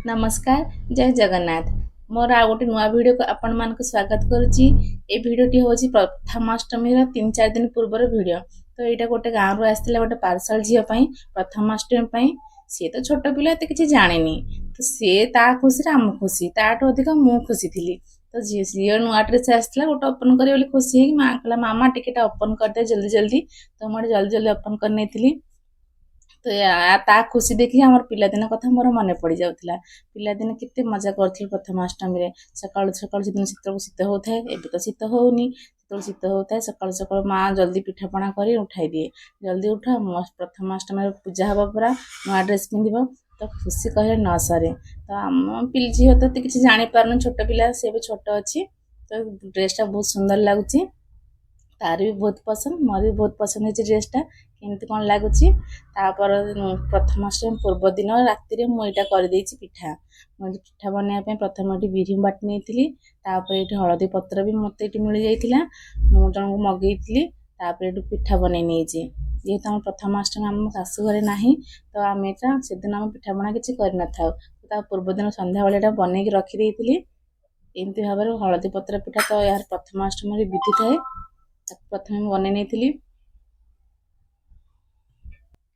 ନମସ୍କାର, ଜୟ ଜଗନ୍ନାଥ। ମୋର ଆଉ ଗୋଟେ ନୂଆ ଭିଡ଼ିଓକୁ ଆପଣମାନଙ୍କୁ ସ୍ୱାଗତ କରୁଛି। ଏ ଭିଡ଼ିଓଟି ହେଉଛି ପ୍ରଥମାଷ୍ଟମୀର 3-4 ଦିନ ପୂର୍ବର ଭିଡ଼ିଓ। ତ ଏଇଟା ଗୋଟେ ଗାଁରୁ ଆସିଥିଲା ଗୋଟେ ପାର୍ସଲ ଝିଅ ପାଇଁ, ପ୍ରଥମାଷ୍ଟମୀ ପାଇଁ। ସିଏ ତ ଛୋଟ ପିଲା, ଏତେ କିଛି ଜାଣିନି। ତ ସିଏ ତା ଖୁସିରେ ଆମ ଖୁସି, ତାଠୁ ଅଧିକ ମୁଁ ଖୁସି ଥିଲି। ତ ଝିଅ ନୂଆ ଡ୍ରେସ୍ ଆସିଥିଲା, ଗୋଟେ ଓପନ୍ କରିବ ବୋଲି ଖୁସି ହେଇକି ମା କହିଲା, "ମାମା, ଟିକେ ଓପନ୍ କରିଦେ ଜଲ୍ଦି ଜଲ୍ଦି।" ତ ମୁଁ ଗୋଟେ ଜଲ୍ଦି ଜଲ୍ଦି ଓପନ୍ କରିନେଇଥିଲି। ତ ତା ଖୁସି ଦେଖି ଆମର ପିଲାଦିନ କଥା ମୋର ମନେ ପଡ଼ିଯାଉଥିଲା। ପିଲାଦିନେ କେତେ ମଜା କରୁଥିଲୁ ପ୍ରଥମାଷ୍ଟମୀରେ। ସକାଳୁ ସକାଳୁ, ସେଦିନ ସେତେବେଳକୁ ଶୀତ ହେଉଥାଏ, ଏବେ ତ ଶୀତ ହେଉନି, ସେତେବେଳେ ଶୀତ ହେଉଥାଏ। ସକାଳୁ ସକାଳୁ ମା ଜଲ୍ଦି ପିଠାପଣା କରି ଉଠାଇ ଦିଏ, "ଜଲ୍ଦି ଉଠ, ପ୍ରଥମାଷ୍ଟମୀରେ ପୂଜା ହେବ ପରା, ନୂଆ ଡ୍ରେସ୍ ପିନ୍ଧିବ।" ତ ଖୁସି କହିଲେ ନ ସରେ। ତ ଆମ ଝିଅ ତ ଏତେ କିଛି ଜାଣିପାରୁନି, ଛୋଟ ପିଲା ସେ, ଏବେ ଛୋଟ ଅଛି। ତ ଡ୍ରେସ୍ଟା ବହୁତ ସୁନ୍ଦର ଲାଗୁଛି, ତାର ବି ବହୁତ ପସନ୍ଦ, ମୋର ବି ବହୁତ ପସନ୍ଦ ହେଇଛି ଡ୍ରେସ୍ଟା। କେମିତି କ'ଣ ଲାଗୁଛି? ତାପରେ ପ୍ରଥମାଷ୍ଟମୀ ପୂର୍ବ ଦିନ ରାତିରେ ମୁଁ ଏଇଟା କରିଦେଇଛି ପିଠା। ମୁଁ ଏଠି ପିଠା ବନେଇବା ପାଇଁ ପ୍ରଥମେ ଏଠି ବିରି ବାଟି ନେଇଥିଲି। ତାପରେ ଏଇଠି ହଳଦୀ ପତ୍ର ବି ମୋତେ ଏଠି ମିଳିଯାଇଥିଲା, ମୁଁ ଜଣଙ୍କୁ ମଗେଇଥିଲି। ତାପରେ ଏଠୁ ପିଠା ବନେଇ ନେଇଛି। ଯେହେତୁ ଆମ ପ୍ରଥମାଷ୍ଟମୀ ଆମ ଶାଶୁ ଘରେ ନାହିଁ, ତ ଆମେ ଏଇଟା ସେଦିନ ଆମେ ପିଠାପଣା କିଛି କରିନଥାଉ। ତା ପୂର୍ବଦିନ ସନ୍ଧ୍ୟାବେଳେ ଏଇଟା ବନେଇକି ରଖିଦେଇଥିଲି ଏମିତି ଭାବରେ ହଳଦୀ ପତ୍ର ପିଠା। ତ ଏହାର ପ୍ରଥମାଷ୍ଟମୀରେ ବିଧି ଥାଏ, ତାକୁ ପ୍ରଥମେ ମୁଁ ବନେଇ ନେଇଥିଲି।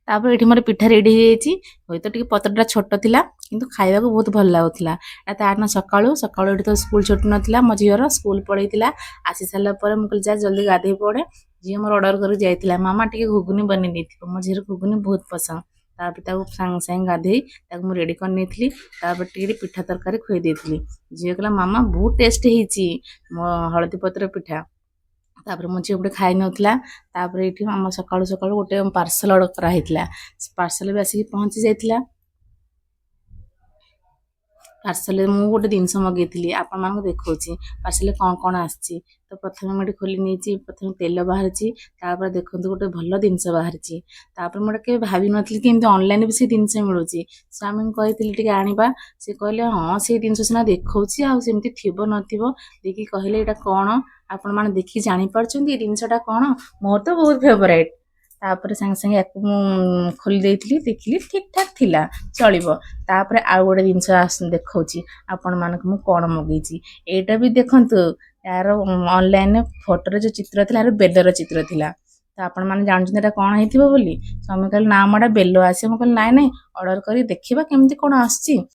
ତାପରେ ଏଠି ମୋର ପିଠା ରେଡ଼ି ହେଇଯାଇଛି। ହୁଏତ ଟିକେ ପତ୍ରଟା ଛୋଟ ଥିଲା, କିନ୍ତୁ ଖାଇବାକୁ ବହୁତ ଭଲ ଲାଗୁଥିଲା। ତା ଦିନ ସକାଳୁ ସକାଳୁ ଏଠି ତ ସ୍କୁଲ ଛୁଟି ନଥିଲା, ମୋ ଝିଅର ସ୍କୁଲ ପଳେଇଥିଲା। ଆସି ସାରିଲା ପରେ ମୁଁ କହିଲି, "ଯା, ଜଲ୍ଦି ଗାଧେଇ ପଡ଼େ।" ଝିଅ ମୋର ଅର୍ଡ଼ର କରିକି ଯାଇଥିଲା, "ମାମା, ଟିକେ ଘୁଗୁନି ବନେଇ ଦେଇଥିବ।" ମୋ ଝିଅର ଘୁଗୁନି ବହୁତ ପସନ୍ଦ। ତାପରେ ତାକୁ ସାଙ୍ଗେ ସାଙ୍ଗେ ଗାଧେଇ ତାକୁ ମୁଁ ରେଡ଼ି କରିନେଇଥିଲି। ତାପରେ ଟିକେ ପିଠା ତରକାରୀ ଖୁଆଇ ଦେଇଥିଲି। ଝିଅ କହିଲା, "ମାମା, ବହୁତ ଟେଷ୍ଟ ହେଇଛି ମୋ ହଳଦୀ ପତ୍ର ପିଠା।" ତାପରେ ମୋ ଝିଅ ଗୋଟେ ଖାଇ ନେଉଥିଲା। ତାପରେ ଏଇଠି ଆମ ସକାଳୁ ସକାଳୁ ଗୋଟେ ପାର୍ସଲ ଅର୍ଡ଼ର କରାହେଇଥିଲା, ସେ ପାର୍ସଲ ବି ଆସିକି ପହଞ୍ଚି ଯାଇଥିଲା। ପାର୍ସଲରେ ମୁଁ ଗୋଟେ ଜିନିଷ ମଗେଇଥିଲି, ଆପଣମାନଙ୍କୁ ଦେଖାଉଛି ପାର୍ସଲରେ କ'ଣ କ'ଣ ଆସିଛି। ତ ପ୍ରଥମେ ମୁଁ ଏଠି ଖୋଲି ନେଇଛି। ପ୍ରଥମେ ତେଲ ବାହାରିଛି। ତାପରେ ଦେଖନ୍ତୁ, ଗୋଟେ ଭଲ ଜିନିଷ ବାହାରିଛି। ତାପରେ ମୁଁ ଏଇଟା କେବେ ଭାବିନଥିଲି କି ଏମିତି ଅନଲାଇନ୍ ବି ସେ ଜିନିଷ ମିଳୁଛି। ସ୍ୱାମୀଙ୍କୁ କହିଥିଲି ଟିକେ ଆଣିବା। ସେ କହିଲେ, "ହଁ, ସେଇ ଜିନିଷ ସିନା ଦେଖାଉଛି, ଆଉ ସେମିତି ଥିବ ନଥିବ।" ଦେଖିକି କହିଲେ ଏଇଟା କ'ଣ? ଆପଣମାନେ ଦେଖିକି ଜାଣିପାରୁଛନ୍ତି ଏ ଜିନିଷଟା କ'ଣ? ମୋର ତ ବହୁତ ଫେଭରାଇଟ୍। ତାପରେ ସାଙ୍ଗେ ସାଙ୍ଗେ ୟାକୁ ମୁଁ ଖୋଲି ଦେଇଥିଲି, ଦେଖିଲି ଠିକ୍ ଠାକ୍ ଥିଲା, ଚଳିବ। ତାପରେ ଆଉ ଗୋଟେ ଜିନିଷ ଦେଖାଉଛି ଆପଣମାନଙ୍କୁ ମୁଁ କ'ଣ ମଗେଇଛି। ଏଇଟା ବି ଦେଖନ୍ତୁ, ଏହାର ଅନଲାଇନରେ ଫଟୋରେ ଯେଉଁ ଚିତ୍ର ଥିଲା, ଏହାର ବେଲର ଚିତ୍ର ଥିଲା। ତ ଆପଣମାନେ ଜାଣୁଛନ୍ତି ଏଇଟା କ'ଣ ହେଇଥିବ ବୋଲି। ସ୍ୱାମୀ କହିଲେ, "ନା, ଆମ ଏଇଟା ବେଲ ଆସିବ।" ମୁଁ କହିଲି, "ନାଇଁ ନାଇଁ, ଅର୍ଡ଼ର କରି ଦେଖିବା କେମିତି କ'ଣ ଆସୁଛି।"